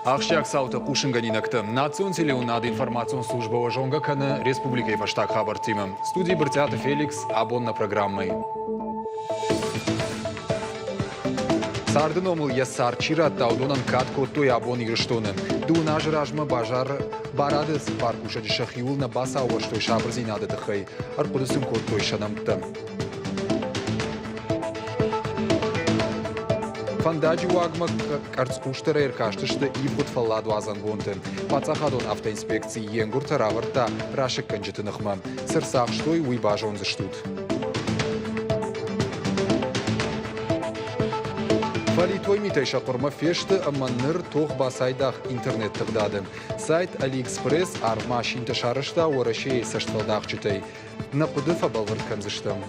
Ахсджиаг цауты хъусынгӕнинӕгтӕ. Национ телеуынынады информацион службӕ уӕ зонгӕ кӕны республикӕйы фӕстаг хабӕрттимӕ. Студийы Брытъиаты Феликс абон нӕ программӕйы. Царды номыл йӕ цард чи радта, уыдонӕн кад кодтой абон Ирыстоны. Дыууын азы размӕ базар барады цыппар кусӕджы сӕхиуыл нӕ бацауӕрстой сабырдзинады тыххӕй, ӕрхъуыды сын кодтой сӕ нӕмттӕ. Фӕндаджы уагмӕ къӕрцхъусдӕрӕй ӕркастысты ивгъуыд фӕлладуадзӕн бонты. Паддзахадон автоинспекци йе нгуыртӕ равӕрдта расыггӕнджыты ныхмӕ. Цы рцахстой, уый базондзыстут. Фӕлитой митӕй сӕ хъуырмӕ фесты ӕмӕ ныр тох бацайдагъ интернет-тыгъдады. Сайт AliExpress арвмашинтӕ сарӕзта Уӕрӕсейы цӕстфӕлдахджытӕй. Нӕ хъуыды фӕбӕлвырд кӕндзыстӕм.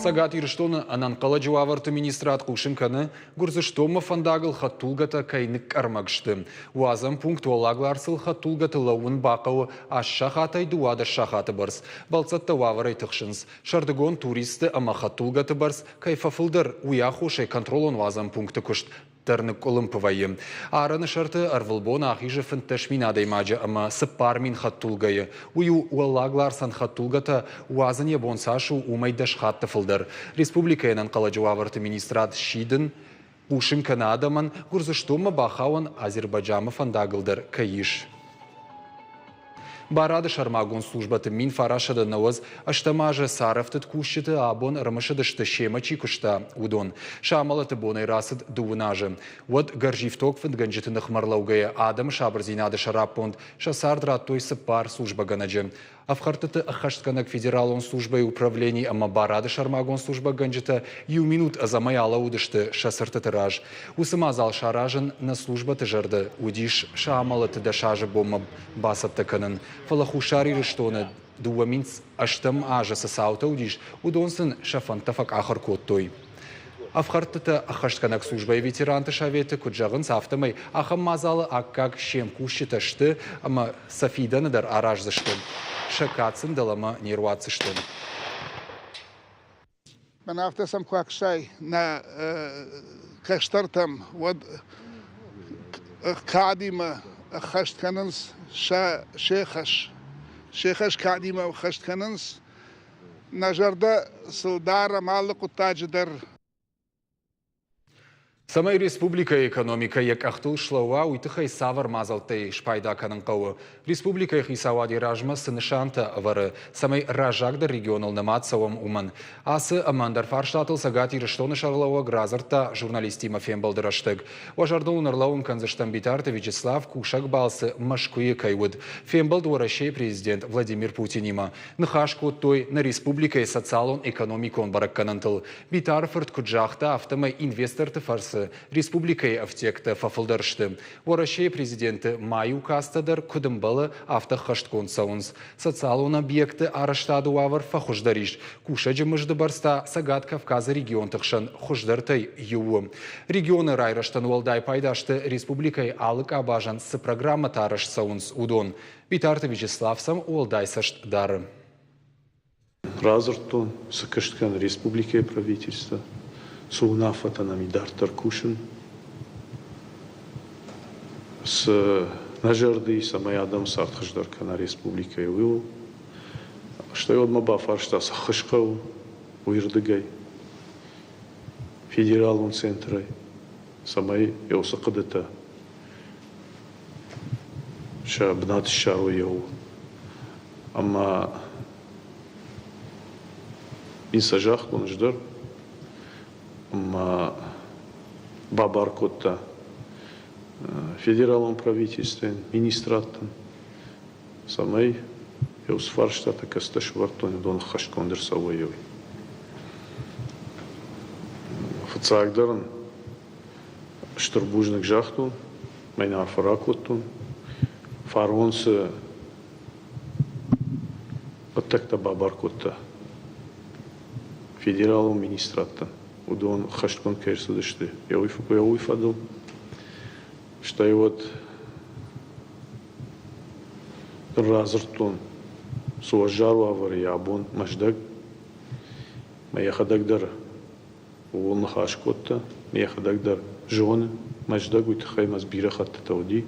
Цӕгат Ирыстоны ӕнӕнхъӕлӕджы уавӕрты министрад хъусын кӕны, Гуырдзыстонмӕ фӕндагыл хӕдтулгӕтӕ кӕй ныкъкъӕрмӕг сты. Уадзӕн пункт Уӕллаг Ларсыл хӕдтулгӕты лӕууын бахъӕуы аст сахатӕй 12 сахаты бӕрц. Бӕлццӕттӕ уавӕрӕй тыхсынц. Сӕрдыгон туристты ӕмӕ хӕдтулгӕты бӕрц кӕй фӕфылдӕр, уый аххосӕй контролон уадзӕн пункты куыст дӕр ныкъкъуылымпы вӕййы. Арӕны сӕрты ӕрвылбон ахизы 15 000 адӕймаджы ӕмӕ 4000 хӕдтулгӕйы. Уый у Уӕллаг Ларсӕн хӕдтулгӕтӕ уадзын йӕ бон цас у, уымӕй 10 хатты фылдӕр. Республикӕйы ӕнӕнхъӕлӕджы уавӕрты министрад сидын хъусын кӕны адӕмӕн, Гуырдзыстонмӕ бахауӕн Азербайджанмӕ фӕндагыл дӕр кӕй ис. Барады сӕрмагонд службӕты 1998 азы царӕфтыд кусджыты абон ӕрымысыдысты семӕ чи куыста, уыдон. Сӕ амӕлӕты бонӕй рацыд дыууын азы. Уӕд гӕрзифтонг фыдгӕнджыты ныхмӕ ӕрлӕугӕйӕ адӕмы сабырдзинады сӕраппонд сӕ цард радтой цыппар службӕгӕнӕджы. Ӕфхӕрдтыты ӕххӕстгӕнӕг федералон службӕйы управлени ӕмӕ барады сӕрмагонд службӕгӕнджытӕ иу минут ӕдзӕмӕй алӕууыдысты сӕ цыртыты раз. Уыцы мадзал саразын нӕ службӕты зӕрды уыдис сӕ амӕлӕты дӕсазы бонмӕ бацӕттӕ кӕнын. Фӕлӕ Хуссар Ирыстоны 2008 азы цы цаутӕ уыдис, уыдон сын сӕ фӕндтӕ фӕкъахыр кодтой. Ӕфхӕрдтытӕ ӕххӕстгӕнӕг службӕйы ветеранты советы куыд зӕгъынц, афтӕмӕй ахӕм мадзалы аккаг се мкусджытӕ сты ӕмӕ сӕ фидӕны дӕр араздзысты. Сӕ кад сын дӕлӕмӕ не руадздзысты. Мӕн афтӕ сӕм куы аксай нӕ кӕстӕртӕм, уӕд кадимӕ ӕххӕст кӕнынц сӕ се хӕс. Се хӕс кадимӕ ӕххӕст кӕнынц. Нӕ зӕрдӕ сыл дарӕм алы хъуыддаджы дӕр. Цӕмӕй республикӕйы экономикӕ йӕ къӕхтыл слӕууа, уый тыххӕй цавӕр мадзӕлттӕй спайда кӕнын хъӕуы? Республикӕйы хицауад йӕ размӕ цы нысантӕ ӕвӕры, цӕмӕй раззагдӕр регионыл нымад цӕуӕм, уымӕн? Ацы ӕмӕ ӕндӕр фарстатыл Цӕгат Ирыстоны сӕргълӕууӕг радзырдта журналисттимӕ фембӕлды рӕстӕг. Уӕ зӕрдыл уын ӕрлӕууын кӕндзыстӕм Битарты Вячеслав кусӕг балцы Мӕскуыйы кӕй уыд. Фембӕлд Уӕрӕсейы президент Владимир Путинимӕ. Ныхас кодтой нӕ республикӕйы социалон-экономикон бӕрӕггӕнӕнтыл. Битары-фырт куыд загъта, афтӕмӕй инвесторты фӕрцы республикӕйы ӕфтиӕгтӕ фӕфылдӕр сты. Уӕрӕсейы президенты майы указтӕ дӕр куыд ӕмбӕлы, афтӕ ӕххӕстгонд цӕуынц. Социалон объекты арӕзтады уавӕр фӕхуыздӕр ис. Кусӕджы мызды бӕрц та Цӕгат Кавказы регионты хсӕн хуыздӕртӕй иу у. Регионы райрӕзтӕн уӕлдай пайда сты республикӕйы алы къабазӕн цы программӕтӕ арӕзт цӕуынц, уыдон. Битарты Вячеслав сӕм уӕлдай цӕст дары. Радзырдтон, цы куыст кӕны республикӕйы правительство, цы уынаффӕтӕ нӕм и дарддӕр кусын, цы нӕ зӕрды и, цӕмӕй адӕм цард хуыздӕр кӕна республикӕйы, уыйыл. Стӕй уӕд мӕ бафарста, цы ххуыс хъӕуы, уый рдыгӕй, федералон центрӕй, цӕмӕй йӕ уыцы хъуыдытӕ сӕ бынат ссарой еу. Ӕма ин сӕ загътон ӕз дӕр ӕма бабар кодта федералон правительствӕн, министрадтӕн, цӕмӕй еу фарстатӕ кӕцитӕ сӕвардтон, уыдон ӕххӕстгонд ӕрцӕуой. Фыццагдӕр ын Стыр бузныг загътон, мӕн арфӕ ракодтон. Фарон цы хъуыддӕгтӕ бабар кодта федералон министрадтӕн. уыдон хӕстгонд кӕй ӕрцыдысты, йӕ уый фӕдыл. Стӕй уӕд радзырдтон, цы уӕззау уавӕры йӕ абон Мӕздӕг, мӕ йӕхӕдӕг дӕр ууыл ныхас кодта, йӕхӕдӕг дӕр зоны, Мӕздӕг уый тыххӕй мӕ бирӕ хӕттытӕ уыди.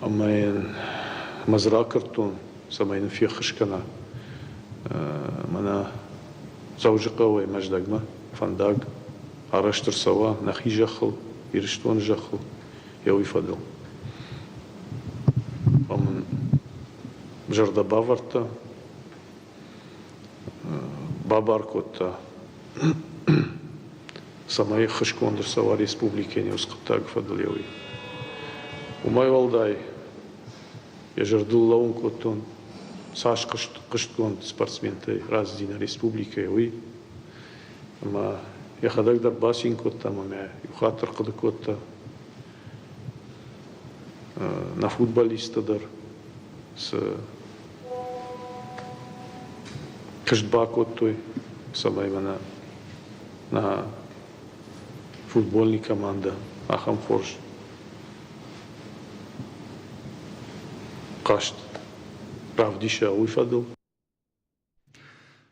Ӕмӕ йын мӕ дзы ракуырдтон, цӕмӕй нын феххуыс кӕна мӕнӕ Дзӕуджыхъӕуӕй Мӕздӕгмӕ фӕндаг арӕзт ӕрцӕуа нӕхи зӕххыл, Ирыстоны зӕххыл, йӕ уый фӕдыл. Ӕмӕ мын зӕрдӕ бавӕрдта, бабар кодта, цӕмӕй ӕххуысгонд ӕрцӕуа республикӕйы уыцы хъуыддаг фӕдыл уый. Уымӕй уӕлдай йӕ зӕрдыл лӕууын кодтон, цас хъуыстгонд спортсментӕй рацыди нӕ республикӕйы, уый. Ӕмӕ йӕхӕдӕг дӕр бацин кодта ӕмӕ мӕ иу хатт ӕрхъуыды кодта нӕ футболисттӕ дӕр цы куыст бакодтой, цӕмӕй мӕнӕ нӕ футбольный командӕ ахӕм хорз хъазт равдиса, уый фӕдыл.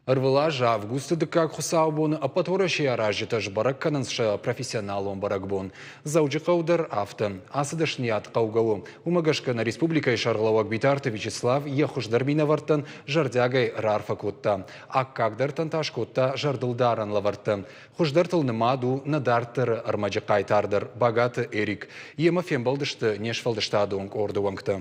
Ӕрвылаз августы дыккаг хуыцаубоны ӕппӕт Уӕрӕсейы аразджытӕ сбӕрӕг кӕнынц сӕ профессионалон бӕрӕгбон. Дзӕуджыхъӕу дӕр афтӕ. Ацы дӕсныйад хъӕугӕ у. Уымӕ гӕсгӕ нӕ республикӕйы сӕргълӕууӕг Битарты Вячеслав йӕ хуыздӕр минӕвӕрттӕн зӕрдиагӕй раарфӕ кодта. Аккагдӕртӕн та скодта зӕрдылдарӕн лӕвӕрттӕ. Хуыздӕртыл нымад у нӕ дарддӕры ӕрмӕджы хъайтар дӕр Багаты Эрик. Йемӕ фембӕлдысты не сфӕлдыстадон къорды уӕнгтӕ.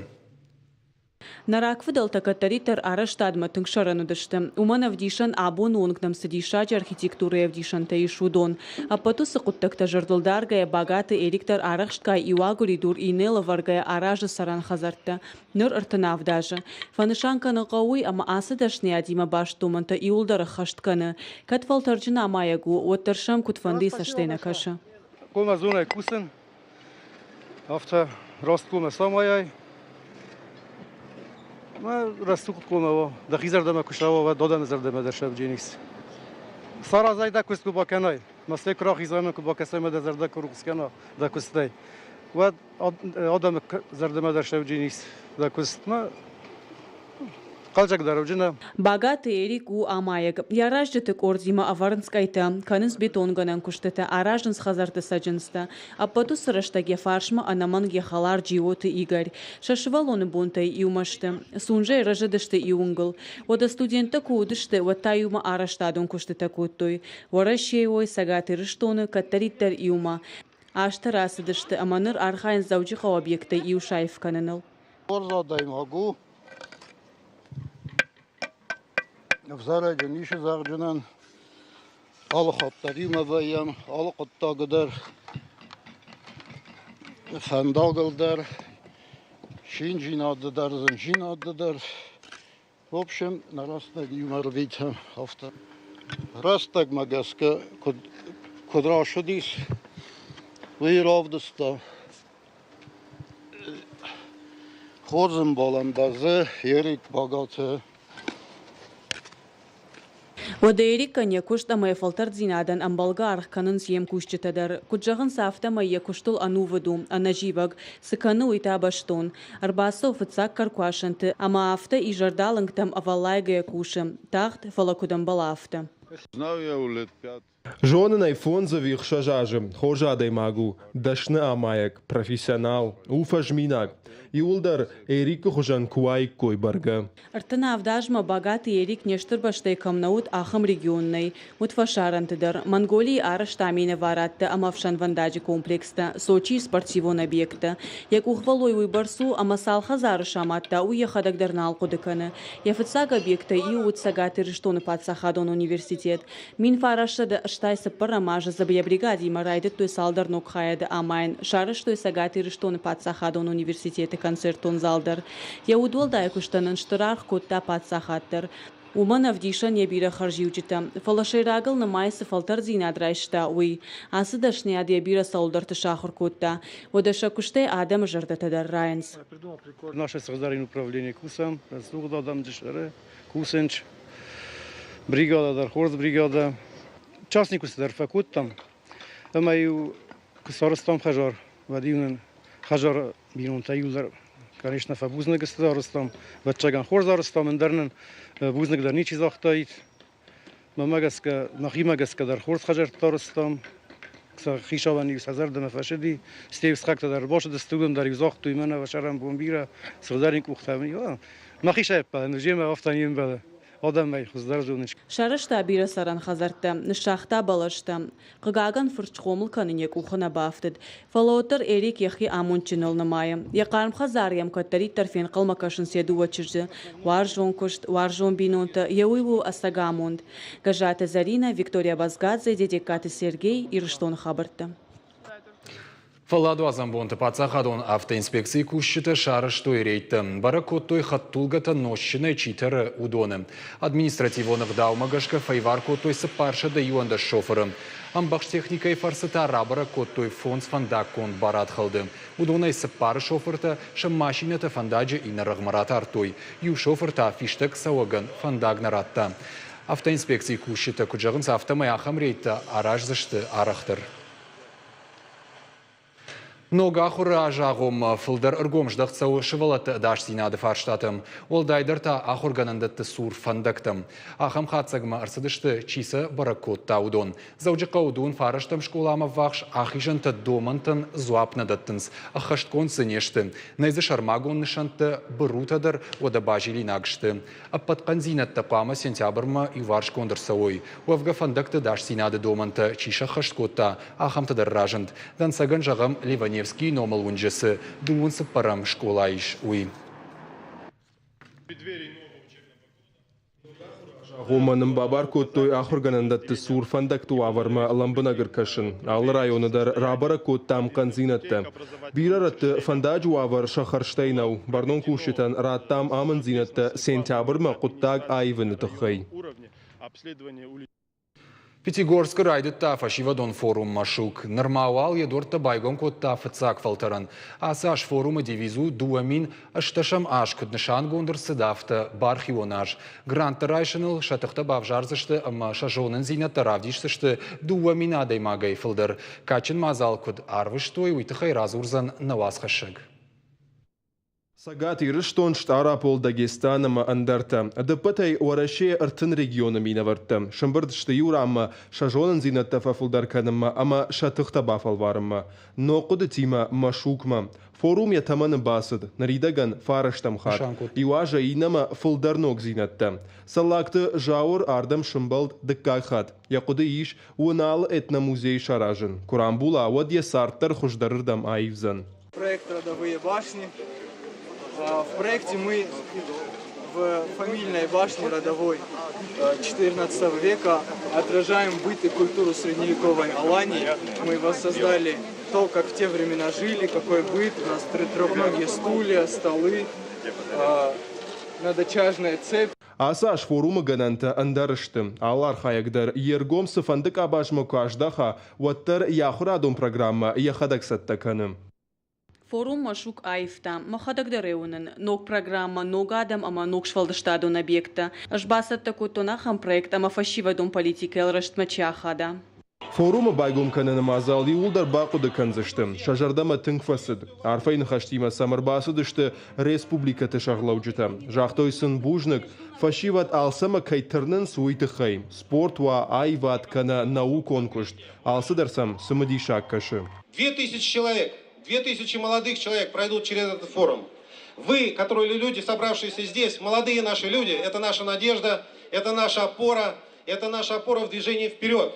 Нӕ рагфыдӕлтӕ кӕддӕриддӕр арӕзтадмӕ тынг сӕрӕн уыдысты. Уымӕн ӕвдисӕн абоны онг нӕм цы диссаджы архитектурӕйы ӕвдисӕнтӕ ис, уыдон. Ӕппӕт уыцы хъуыддӕгтӕ зӕрдылдаргӕйӕ Багаты Эрик дӕр арӕхстгай иу агуыридур иннӕ лӕвӕргӕйӕ аразы цӕрӕн хӕдзӕрттӕ. Ныр 37 азы. Фӕнысан кӕнын хъӕуы уый, ӕмӕ ацы дӕсныйадимӕ баст домӕнтӕ иуылдӕр ӕххӕст кӕны. Кӕд фӕлтӕрджын амайӕг у, уӕддӕр сӕм куыдфӕндыйы цӕстӕй нӕ кӕсы. Хъуамӕ зонай кусын, Афтӕ раст коммӕ самайай, мӕ рӕсугъд коммӕ уа, дӕхи зӕрдӕмӕ куы сӕуа, уӕд адӕмы зӕрдӕмӕ дӕр сӕвдженикс. Саразай дӕ куыст куы бакӕнай, мӕстӕй куы рахизай ӕмӕ куы бакӕсай ӕмӕ дӕ зӕрдӕ куы рухс кӕна дӕ куыстӕй, уӕд адӕмы зӕрдӕмӕ дӕр сӕвдженикс дӕ куыстмӕ. Багаты Эрик у амайӕг. Йӕ аразджыты къордимӕ ӕвӕрынц къӕйтӕ, кӕнынц бетонгӕнӕн куыстытӕ, аразынц хӕдзӕртты цӕджындзтӕ. Ӕппӕт уыцы рӕстӕг йӕ фарсмӕ ӕнӕмӕнг йӕ хӕлар Джиоты Игорь. Сӕ сывӕллоны бонтӕй иумӕ сты. Сунжӕйы рӕзыдысты иу уынгыл. Уӕдӕ студенттӕ куы уыдысты, уӕд та иумӕ арӕзтадон куыстытӕ кодтой. Уӕрӕсейы уой, Цӕгат Ирыстоны, кӕддӕриддӕр иумӕ. Азтӕ рацыдысты ӕмӕ ныр архайынц Дзӕуджыхъӕуы объекттӕй иу саив кӕныныл. Хорз адӕймаг у. Ӕвзарӕджы ницы зӕгъджынӕн. Алы хатт дӕр иумӕ вӕййӕм, алы хъуыддагы дӕр, фӕндагыл дӕр, циндзинады дӕр, зындзинады дӕр. В общем, нӕ рӕстӕг иумӕ рвитӕм афтӕ. Рӕстӕгмӕ гӕсгӕ куыд, куыд рацыдис, уый равдыста. Хорз ӕмбалӕн дӕр дзы Ерик Багаты. Уӕдӕ Эрикӕн йӕ куыст ӕмӕ йӕ фӕлтӕрддзинадӕн ӕмбӕлгӕ аргъ кӕнынц йе мкусджытӕ дӕр. Куыд зӕгъынц, афтӕмӕй йӕ куыстыл ӕнувыд у, ӕнӕзивӕг. Цы кӕны, уый та бӕстон. Ӕрбацӕуы фыццаг кӕркуасӕнты ӕмӕ афтӕ изӕрдалынгтӕм ӕвӕллайгӕйӕ кусы. Тагъд, фӕлӕ куыд ӕмбӕла, афтӕ. Зонын ӕй фондз ӕви ӕхсӕз азы. Хорз адӕймаг у, дӕсны амайӕг, профессионал, у фӕзминаг. Иууылдӕр Эрикы хуызӕн куы уаиккой бӕргӕ. 37 азмӕ Багаты Эрик не стыр бӕстӕйы кӕм нӕ уыд, ахӕм регион нӕй. Уыд фӕсарӕнты дӕр. Монголийы арӕзта минӕварадтӕ ӕмӕ ӕфсӕнвӕндаджы комплекстӕ, Сочийы спортивон объекттӕ. Йӕ къухвӕллой уыйбӕрц у, ӕмӕ цал хӕдзары самадта, уый йӕхӕдӕг дӕр нал хъуыды кӕны. Йӕ фыццаг объекттӕй иу уыд Цӕгат Ирыстоны паддзахадон университет. 1984 азы дзы йӕ бригадимӕ райдыдтой цалдӕр ног хайады амайын, сарӕзтой Цӕгат Ирыстоны паддзахадон университеты концертон зал дӕр. Йӕ удуӕлдай куыстӕн ын стыр аргъ кодта паддзахад дӕр. Уымӕн ӕвдисӕн йӕ бирӕ хӕрзиуджытӕ, фӕлӕ сӕйрагыл нымайы цы фӕлтӕрддзинад райста, уый. Ацы дӕсныйад йӕ бирӕ цӕуылдӕрты сахуыр кодта. Уӕдӕ сӕ куыстӕй адӕмы зӕрдӕтӕ дӕр райынц. Наше сыгъзӕрин управление кусӕм, рӕсугъд адӕм дысӕры кусынч. Бригада дӕр хорз бригада. Частный куысты дӕр фӕкодтам. Ӕмӕ-иу куы сарӕзтам хӕдзар, уӕд-иу нын хӕдзары бинонтӕ иуылдӕр, конечно, фӕбузныг сты арӕзтам. Ӕвӕццӕгӕн, хорз арӕзтам, ӕндӕр нын бузныг дӕр ничи загътаид. Мӕнмӕ гӕсгӕ, мӕхимӕ гӕсгӕ дӕр хорз хӕдзӕрттӕ арӕзтам. Сӕ хицауӕн-иу сӕ зӕрдӕмӕ фӕцыди, стӕй сыхӕгтӕ дӕр бацыдысты, уыдон дӕр-иу загътой, мӕнӕ уӕ сӕрӕнбон бирӕ, сыгъзӕрин къухтӕ. Мӕхи сӕппӕлын, земӕ афтӕ не мбӕлы. Адӕмӕй хуыздӕр зоныс. Сарӕзта бирӕ цӕрӕн хӕдзӕрттӕ, ныссагъта бӕлӕстӕ. Хъыгагӕн, фырт схъомыл кӕнын йӕ къухы нӕ бафтыд. Фӕлӕ уӕддӕр Эрик йӕхи амондджыныл нымайы. Йӕ хъарм хӕдзар йӕм кӕддӕриддӕр фенхъӕлмӕ кӕсынц йӕ дыууӕ чызджы. Уарзон куыст, уарзон бинонтӕ, йӕ уый у ӕцӕг амонд. Гӕззаты Зӕринӕ, Виктория Базгадзе, Дедегкаты Сергей, Ирыстоны хабӕрттӕ. Фӕлладуадзӕн бонты паддзахадон автоинспекцийы кусджытӕ сарӕзтой рейдтӕ. Бӕрӕг кодтой хӕдтулгӕтӕ нозтджынӕй чи тӕры, уыдоны. Административон ӕгъдаумӕ гӕсгӕ фӕивар кодтой 411 шофыры. Ӕмбӕхст техникӕйы фӕрцы та рабӕрӕг кодтой фондз фӕндаггонд барадхӕлды. Уыдонӕй цыппары шофыртӕ сӕ машинӕтӕ фӕндаджы иннӕ рӕгъмӕ ратардтой. Иу шофыр та фистӕг цӕуӕгӕн фӕндаг нӕ радта. Автоинспекцийы кусджытӕ куыд зӕгъынц, афтӕмӕй ахӕм рейдтӕ араздзысты арӕхдӕр. Ног ахуыры азы агъоммӕ фылдӕр ӕргом здӕхт цӕуы сывӕллӕтты ӕдасдзинады фарстатӕм, уӕлдайдӕр та ахуыргӕнӕндӕтты цур фӕндӕгтӕм. Ахӕм хатдзӕгмӕ ӕрцыдысты, чи сӕ бӕрӕг кодта, уыдон. Дзӕуджыхъӕуы дон фарӕстӕм скъоламӕ ввахс ахизӕнтӕ домӕнтӕн дзуапп нӕ дӕттынц, ӕххӕстгонд дзы не сты. Нӕй дзы сӕрмагонд нысӕнттӕ, бырутӕ дӕр уӕдӕ базилинаг сты. Ӕппӕт хъӕндзинӕдтӕ хъуамӕ сентябрмӕ иуварсгонд ӕрцӕуой. Уӕвгӕ фӕндӕгты ӕдасдзинады домӕнтӕ чи сӕххӕст кодта, ахӕмтӕ дӕр разынд. Дӕнцӕгӕн зӕгъӕм, Леваневскийы номыл уынджы цы дыууын цыппӕрӕм скъола ис, уый. Агъоммӕ нын бабар кодтой ахуыргӕнӕндӕтты цур фӕндӕгты уавӕрмӕ лӕмбынӕг ӕркӕсын. Алы районы дӕр рабӕрӕг кодтам хъӕндзинӕдтӕ. Бирӕ рӕтты фӕндаджы уавӕр сӕ хӕрзтӕй нӕу. Бӕрнон кусджытӕн радтам амынддзинӕдтӕ сентябрмӕ хъуыддаг аивыны тыххӕй. Пятигорскы райдыдта фӕсивӕдон форум «Машук». Нырма уал йӕ дуӕрттӕ байгом кодта фыццаг фӕлтӕрӕн. Ацы аз форумы девиз у 2008 аз куыд нысангонд ӕрцыд, афтӕ бархион аз. Гранттӕ райсыныл сӕ тыхтӕ бавзардзысты ӕмӕ сӕ зонындзинӕдтӕ равдисдзысты 2000 адӕймагӕй фылдӕр. Кадджын мадзал куыд арвыстой, уый тыххӕй радзурдзӕн нӕ уацхӕссӕг. Цӕгат Ирыстон, Стъарапол, Дагестан ӕмӕ ӕндӕртӕ. Ӕдӕппӕтӕй Уӕрӕсейы 30 регионы минӕвӕрттӕ сӕмбырд сты иу ранмӕ сӕ зонындзинӕдтӕ фӕфылдӕр кӕнынмӕ ӕмӕ сӕ тыхтӕ бафӕлварынмӕ. Ног хъуыдытимӕ Машукмӕ. Форум йӕ тӕмӕны бацыд. Ныридӕгӕн фарӕстӕм хатт. Иу азӕй иннӕмӕ фылдӕр ногдзинӕдтӕ. Цӕллагты Зауыр ардӕм сымбӕлд дыккаг хатт. Йӕ хъуыды ис Уыналы этномузей саразын. Куы рамбула, уӕд йӕ цард дӕр хуыздӕрырдӕм аивдзӕн. Проект «Родовые башни». В проекте мы в фамильной башне родовой XIV века отражаем быт и культуру средневековой Алании. Мы воссоздали то, как в те времена жили, какой быт. У нас трехногие стулья, столы, надочажная цепь. Ацы аз форумы гӕнӕнтӕ ӕндӕр сты. Алы архайӕг дӕр йе ргом цыфӕнды къабазмӕ куы аздаха, уӕддӕр йӕ ахуырадон программӕ йӕхӕдӕг цӕттӕ кӕны. Форум Машук аивта. Мӕхӕдӕг дӕр ӕй уынын. Ног программӕ, ног адӕм ӕмӕ ног сфӕлдыстадон объекттӕ. Ӕз бацӕттӕ кодтон ахӕм проект ӕмӕ фӕсивӕдон политикӕйыл рӕстмӕ чи ахада. Форумы байгом кӕныны мадзал иууылдӕр бахъуыды кӕндзысты. Сӕ зӕрдӕмӕ тынг фӕцыд. Арфӕйы ныхӕстимӕ сӕм ӕрбацыдысты республикӕты сӕргълӕуджытӕ. Загътой сын бузныг, фӕсивӕд алцӕмӕ кӕй тырнынц, уый тыххӕй. Спорт уа, аивад кӕнӕ наукон куыст, алцыдӕр сӕм цымыдисаг кӕсы. 2000 человек, 2000 молодых человек пройдут через этот форум. Вы, которые люди, собравшиеся здесь, молодые наши люди, это наша надежда, это наша опора, это наша опора в движении вперед.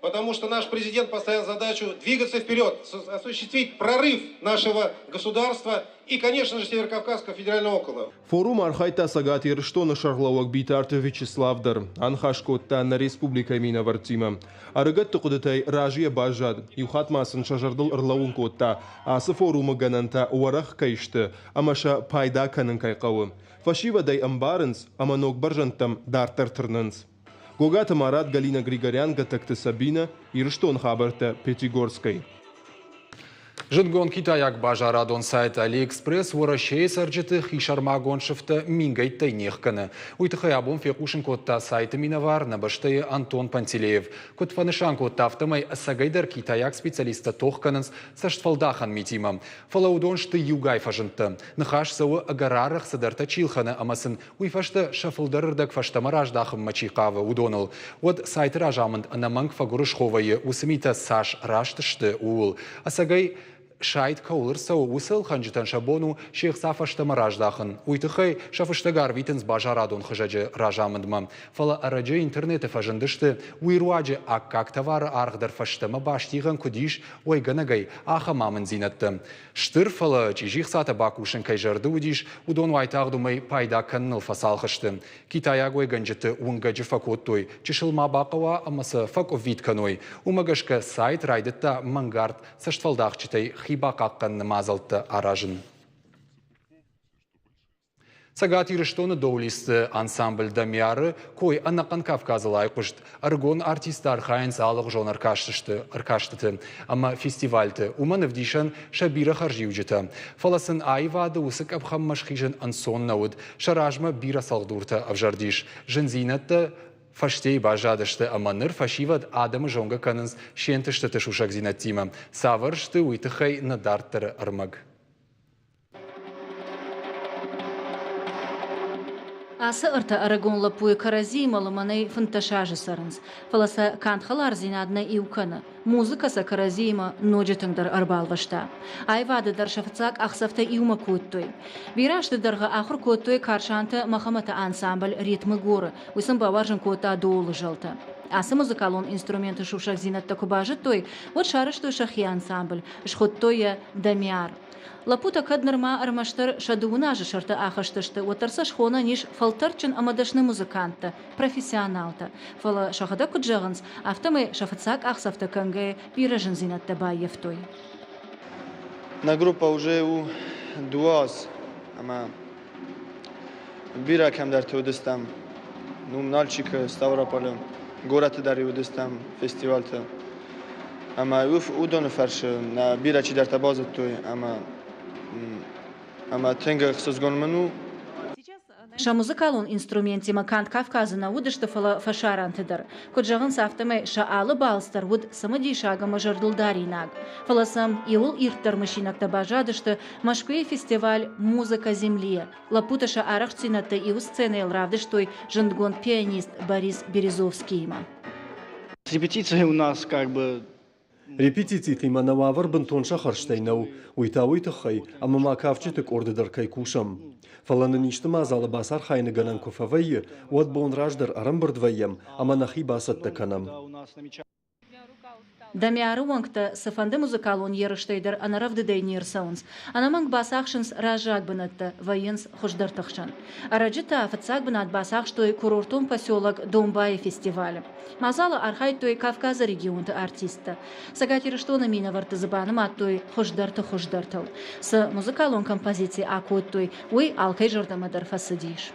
Потому что наш президент поставил задачу двигаться вперед, осуществить прорыв нашего государства и, конечно же, Северокавказского федерального округа. Форум архайдта Цӕгат Ирыстоны сӕргълӕууӕг Битарты Вячеслав дӕр. Аныхас кодта нӕ республикӕйы минӕвӕрттимӕ. Ӕрыгӕтты хъуыдытӕй разыйӕ баззад. Иу хатт ма сын сӕ зӕрдыл ӕрлӕууын кодта, ацы форумы гӕнӕнтӕ уӕрӕх кӕй сты ӕмӕ сӕ пайда кӕнын кӕй хъӕуы. Фӕсивӕд ӕй ӕмбарынц ӕмӕ ног бӕрзӕндтӕм дарддӕр тырнынц. Гогаты Марат, Галина Григорян, Гӕтӕгты Сабинӕ, Ирыстоны хабӕрттӕ Пятигорскӕй. Зындгонд китайаг базарадон сайт AliExpress Уӕрӕсейы цӕрджыты хисӕрмагонд сыфтӕ мингӕйттӕй не хгӕны. Уый тыххӕй абон фехъусын кодта сайты минӕвар нӕ бӕстӕйы Антон Пантелеев. Куыд фӕнысан кодта, афтӕмӕй ӕцӕгӕйдӕр китайаг специалисттӕ тох кӕнынц цӕстфӕлдахӕн митимӕ. Фӕлӕ уыдон сты иугай фӕзындтӕ. Ныхас цӕуы, ӕгӕр арӕх цыдӕртӕ чи лхӕны ӕмӕ сын уый фӕстӕ сӕ фылдӕр ӕрдӕг фӕстӕмӕ раздахынмӕ чи хъавы, уыдоныл. Уӕд сайты разамынд ӕнӕмӕнг фӕгуырысхо вӕййы, уыцы митӕ цас раст сты, ууыл. Ӕцӕгӕй, сайт кӕуыл ӕрцӕуы, уыцы ӕлхӕнджытӕн сӕ бон у се хца фӕстӕмӕ раздахын. Уый тыххӕй сӕ фыстӕг арвитынц базарадон хызӕджы разамындмӕ. Фӕлӕ ӕрӕджы интернеты фӕзындысты, уый руаджы аккаг товары аргъ дӕр фӕстӕмӕ бастигъӕн куыд ис, уӕйгӕнӕгӕй ахӕм амынддзинӕдтӕ. Стыр, фӕлӕ чъизи хцатӕ бакусын кӕй зӕрды уыдис, уыдон уайтагъд уымӕй пайда кӕныныл фӕцалх сты. Китайаг уӕйгӕнджыты уынгӕджы фӕкодтой, чысыл ма бахъӕуа ӕмӕ сӕ фӕкъуыввит кӕной. Уымӕ гӕсгӕ сайт райдыдта мӕнгард цӕстфӕлдахджытӕй хи бахъахъхъӕныны мадзӕлттӕ аразын. Цӕгат Ирыстоны доулистты ансамбль «Дамиар»-ы кой ӕнӕхъӕн Кавказыл айхъуыст. Ӕрыгон артисттӕ архайынц алыгъуызон ӕркастыты ӕмӕ фестивальты. Уымӕн ӕвдисӕн сӕ бирӕ хӕрзиуджытӕ. Фӕлӕ сын аивады уыцы къӕпхӕнмӕ схизын ӕнцон нӕ уыд. Сӕ размӕ бирӕ цӕлхдуртӕ ӕвзӕрдис. Зындзинӕдтӕ фӕстейы баззадысты ӕмӕ ныр фӕсивӕд адӕмы зонгӕ кӕнынц се нтыстыты сусӕгдзинӕдтимӕ. Цавӕр сты, уый тыххӕй нӕ дарддӕры ӕрмӕг. Ацы ӕртӕ ӕрыгон лӕппуйы кӕрӕдзиимӕ лымӕнӕй 15 азы цӕрынц, фӕлӕ сӕ канд хӕлардзинад нӕ иу кӕны, музыкӕ сӕ кӕрӕдзиимӕ ноджы тынгдӕр ӕрбалвӕста. Аивады дӕр сӕ фыццаг къахдзӕфтӕ иумӕ кодтой. Бирӕ азты дӕргъы ахуыр кодтой Карсанты Мӕхӕмӕты ансамбль «Ритмы горы», уый сын бауарзын кодта доулы зӕлтӕ. Ацы музыкалон инструменты сусӕгдзинӕдтӕ куы базыдтой, уӕд сарӕзтой сӕхи ансамбль, схуыдтой йӕ «Дамиар». Лӕппутӕ кӕд нырма ӕрмӕстдӕр сӕ дыууын азы сӕрты ахызтысты, уӕддӕр сӕ схонӕн ис фӕлтӕрдджын ӕмӕ дӕсны музыканттӕ, профессионалтӕ. Фӕлӕ сӕхӕдӕг куыд зӕгъынц, афтӕмӕй сӕ фыццаг къахдзӕфтӕ кӕнгӕйӕ бирӕ зындзинӕдтӕ баййӕфтой. Нӕ группа уже у дыууӕ аз ӕмӕ бирӕ кӕмдӕрты уыдыстӕм. Ну, Нальчикы, Ставрополы, горӕты дӕр уыдыстӕм фестивальты. Ӕмӕ уыдоны фӕрцы нӕ бирӕ чидӕртӕ базыдтой ӕмӕ ӕмӕ тынг ӕхсызгон мын у. Сӕ музыкалон инструментимӕ канд Кавказы нӕ уыдысты, фӕлӕ фӕсарӕнты дӕр. Куыд зӕгъынц, афтӕмӕй сӕ алы балц дӕр уыд цымыдисаг ӕмӕ зӕрдылдаринаг. Фӕлӕ сӕм иуыл ирддӕр мысинӕгтӕ баззадысты Мӕскуыйы фестиваль «Музыка земли». Лӕппутӕ сӕ арӕхстдзинӕдтӕ иу сценӕйыл равдыстой зындгонд пианист Борис Березовскиимӕ. Репетиция у нас как бы Репетицитимӕ нӕ уавӕр бынтон сӕххӕстӕй нӕу, уый та уый тыххӕй, ӕмӕ ма кафджыты къорды дӕр кӕй кусӕм. Фӕлӕ нын исты мадзалы бацархайыны гӕнӕн куы фӕвӕййы, уӕд бон раздӕр ӕрӕмбырд вӕййӕм ӕмӕ нӕхи бацӕттӕ кӕнӕм. Дамиары уӕнгтӕ цыфӕнды музыкалон ерыстӕй дӕр ӕнӕрӕвдыдӕй не рцӕуынц. Ӕнӕмӕнг бацахсынц раззаг бынӕттӕ, вӕййынц хуыздӕрты хсӕн. Ӕрӕджы та фыццаг бынат бацахстой курортон поселок Домбайы фестивалы. Мадзалы архайдтой Кавказы регионты артисттӕ. Цӕгат Ирыстоны минӕвӕртты дзы банымадтой хуыздӕрты хуыздӕртыл. Цы музыкалон композици акодтой, уый алкӕй зӕрдӕмӕ дӕр фӕцыдис.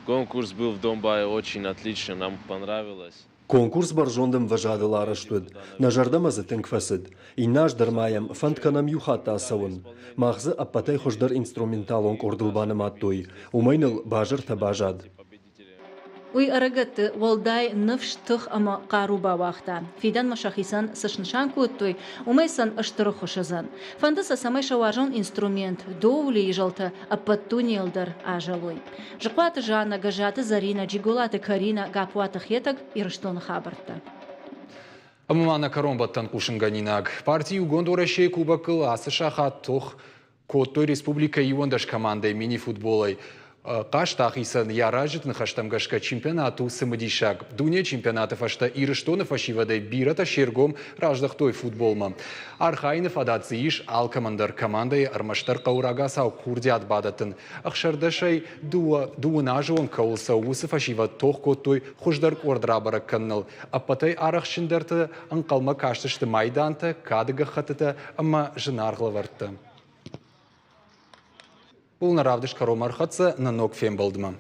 Конкурс был в Домбае очень отлично, нам понравилось. Конкурс бӕрзонд ӕмвӕзадыл арӕзт уыд, нӕ зӕрдӕмӕ дзы тынг фӕцыд. Иннӕ аз дӕр ма йӕм фӕнд кӕнӕм иу хатт ацӕуын. Мах дзы ӕппӕтӕй хуыздӕр инструменталон къордыл банымадтой, уымӕй ныл базыртӕ базад. Уый ӕрыгӕтты уӕлдай ныфс, тых ӕмӕ хъару бауагъта. Фидӕнмӕ сӕхицӕн цы снысан кодтой, уымӕй сын стыр ӕххуыс уыдзӕн. Фӕнды сӕ, цӕмӕй сӕ уарзон инструмент, доулийы зӕлтӕ ӕппӕт дунейыл дӕр азӕлой. Зыхъуаты Жаннӕ, Гӕззаты Зӕринӕ, Джиголаты Каринӕ, Гаппуаты Хетӕг, Ирыстоны хабӕрттӕ. Ӕмӕ ма нӕ кӕронбӕттӕн хъусынгӕнинаг. Парти Иугонд Уӕрӕсейы кубокыл ацы сахат тох кодтой республикӕйы 11 командӕйы мини-футболӕй. Хъазт ахицӕн йӕ аразджыты ныхӕстӕм гӕсгӕ чемпионат у цымыдисаг. Дунейы чемпионаты фӕстӕ Ирыстоны фӕсивӕдӕй бирӕтӕ се ргом раздӕхтой футболмӕ. Архайыны фадат дзы ис алкӕмӕн дӕр. Командӕйы ӕрмӕстдӕр хъӕуы рагацау курдиат бадӕттын. Ӕхсӕрдӕсӕй дыууын азы онг кӕуыл цӕуы, уыцы фӕсивӕд тох кодтой хуыздӕр къорд рабӕрӕг кӕныныл. Ӕппӕтӕй арӕхстджындӕрты ӕнхъӕлмӕ кастысты майдантӕ, кады гӕххӕттытӕ ӕмӕ зынаргъ лӕвӕрттӕ. Ууыл нӕ равдыст кӕронмӕ ӕрхӕццӕ нӕ ног фембӕлдмӕ.